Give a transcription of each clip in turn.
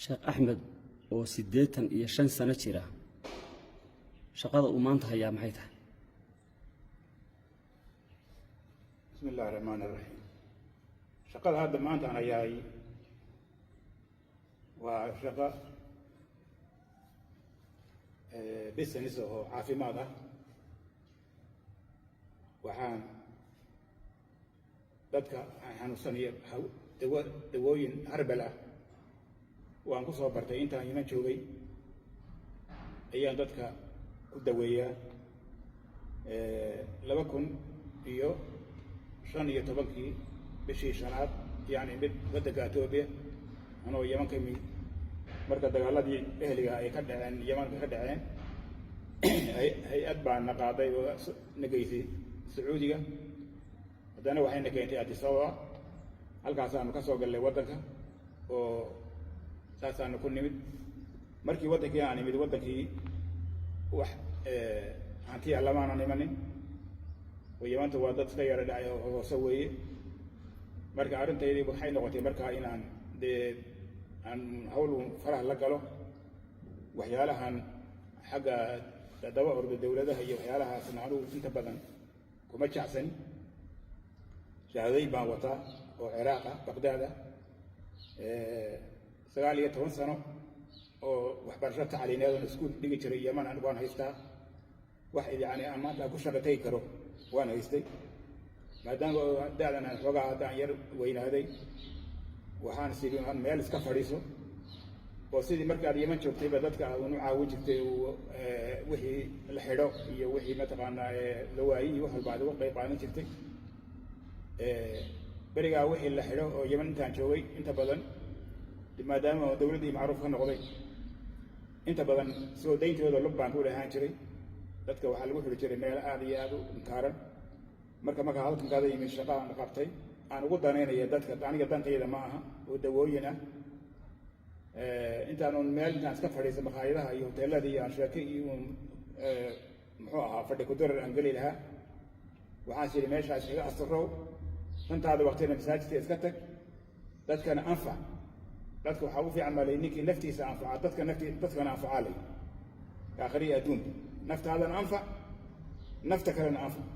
Sheekh Axmed oo 85 sano jira, shaqada uu maanta hayaa maxay tahay? Bismi illahi raxmaan iraxiim. Shaqada hadda maanta aan hayaay waa shaqo business oo caafimaad ah. Waxaan dadka aan xanuunsanayo dawo, dawooyin herbal ah waan ku soo bartay intaan Yeman joogay, ayaan dadka ku daweeyaa. 2015-kii bishii shanaad yacni mid waddanka Etoobiya, anoo Yeman ka imid, marka dagaaladii ehliga ay ka dhaceen Yemanka ka dhaceen, hay-ad baa na qaaday oo na geysay Sacuudiga. Haddana waxayna keentay Addis Ababa. Halkaasaanu ka soo gallay waddanka oo saasaanu ku nimid. Markii waddankii aan imid, waddankii wax hantiya lamaanan imanin oo Yamanta waa dad iska yara dhacay oo hoose weeye. Marka arrintaydii waxay noqotay markaa inaan dee aan hawl faraha la galo, waxyaalahan xagga daba ordo dawladaha iyo waxyaalahaasna anugu inta badan kuma jecsani. Shahaadooyin baan wataa oo Ciraaq ah, Baqdaad ah, 19 sano oo waxbarasho tacliineed oon iskuul dhigi jiray Yeman anigu waan haystaa. Wax yani aan maanta aan ku shaqo tegi karo waan haystay. Maadaama da'dan aan xoogaa hadda aan yar weynaaday, waxaan sidii meel iska fadhiiso oo sidii markaad Yeman joogtayba dadka aad unu caawin jirtay, wixii la xidho iyo wixii mataqaanaa la waayey iyo wax walba aad uga qayb qaadan jirtay. Berigaa wixii la xidho oo Yeman intaan joogay, inta badan maadaama dawladdii macruuf ka noqday, inta badan soo dayntooda lug baan ku lahaan jiray. Dadka waxaa lagu xidhi jiray meel aad iyo aad u inkaaran. Markaa halkan kaada yimid, shaqa aan qabtay aan ugu danaynaya dadka, aniga dantayda ma aha, oo dawooyin ah. Intaan un meel intaan iska fadhiisa makhaayadaha iyo hoteelada iyo aan sheeke iyo un muxuu ahaa fadhi kudirar aan geli lahaa, waxaan is yidhi meeshaa iskaga asturow, shantaada waqtina masaajidka iska tag, dadkana anfac. Dadka waxaa u fiican malay ninkii naftiisa anfaca, dadka nafti dadkana anfacaa lay aakhiriya adduunka. Naftaadana anfac, nafta kalena anfac.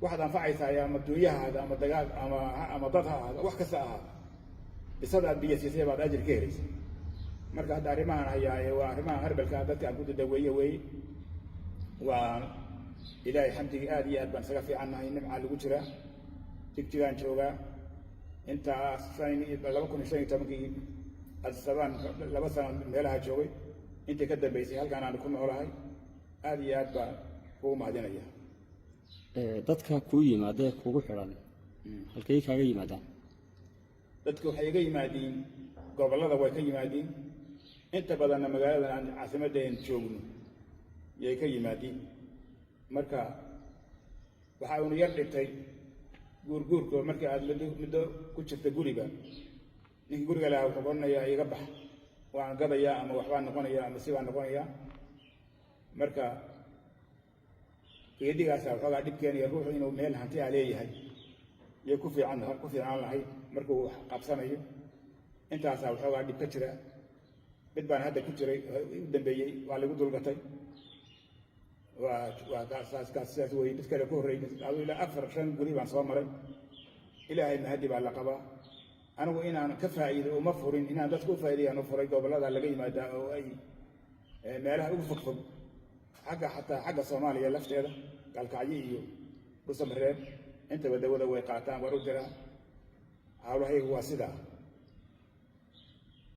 Waxaad anfacaysaa ama dunyahaada ama dagaal ama dad ha ahaado, wax kasta ahaado, bisada aad biyo siisay baad ajir ka helaysa. Marka hadda arrimahan hayaaye waa arrimaha herbalka dadka aan ku dadaweeye weeye. Waa Ilaahay xamdigii, aad iyo aad baan isaga fiicannahay, nimcaa lagu jiraa. Jigjigaan joogaa intaas 2015-kii Addis Ababaan 2 sano meelaha joogay. Intii ka dambeysay halkaan aan ku noolahay. Aad iyo aad baan kugu mahadinaya. Dadka kuu yimaada ee kugu xidhan halkay kaaga yimaadaan? Dadka waxay iga yimaadiin gobollada, way ka yimaadiin. Inta badanna magaaladan aan caasimadeen joogno yay ka yimaadiin. Marka waxaa unu yar dhigtay guurguurko. Markii aad muddo ku jirta guriga, ninkii guriga lahaa wuxuu odhanayaa iga bax, waan gadayaa ama waxbaa noqonaya ama si baa noqonaya. Marka geedigaasa waxoogaa dhib keenaya. Ruuxu inuu meel hanti a leeyahay iyo ku fiican ku fiicnaan lahayd markuu wax qabsanayo. Intaasaa waxoogaa dhib ka jira. Mid baan hadda ku jiray u dambeeyey, waa lagu dulgatay. Waa kaas kaas sidaas weye. Mid kale ku horreeyey, adu ilaa afar shan guri baan soo maray. Ilaahay mahadi baa la qabaa. Anigu inaan ka faa'iido uma furin, inaan dadka u faa'iidayaan u furay. Gobollada laga yimaadaa oo ay meelaha ugu fogfog, xagga xataa xagga Soomaaliya lafteeda, Gaalkacyo iyo Dhuusamareeb, intaba dawada way qaataan, war u diraa. Hawlahaygu waa sidaa.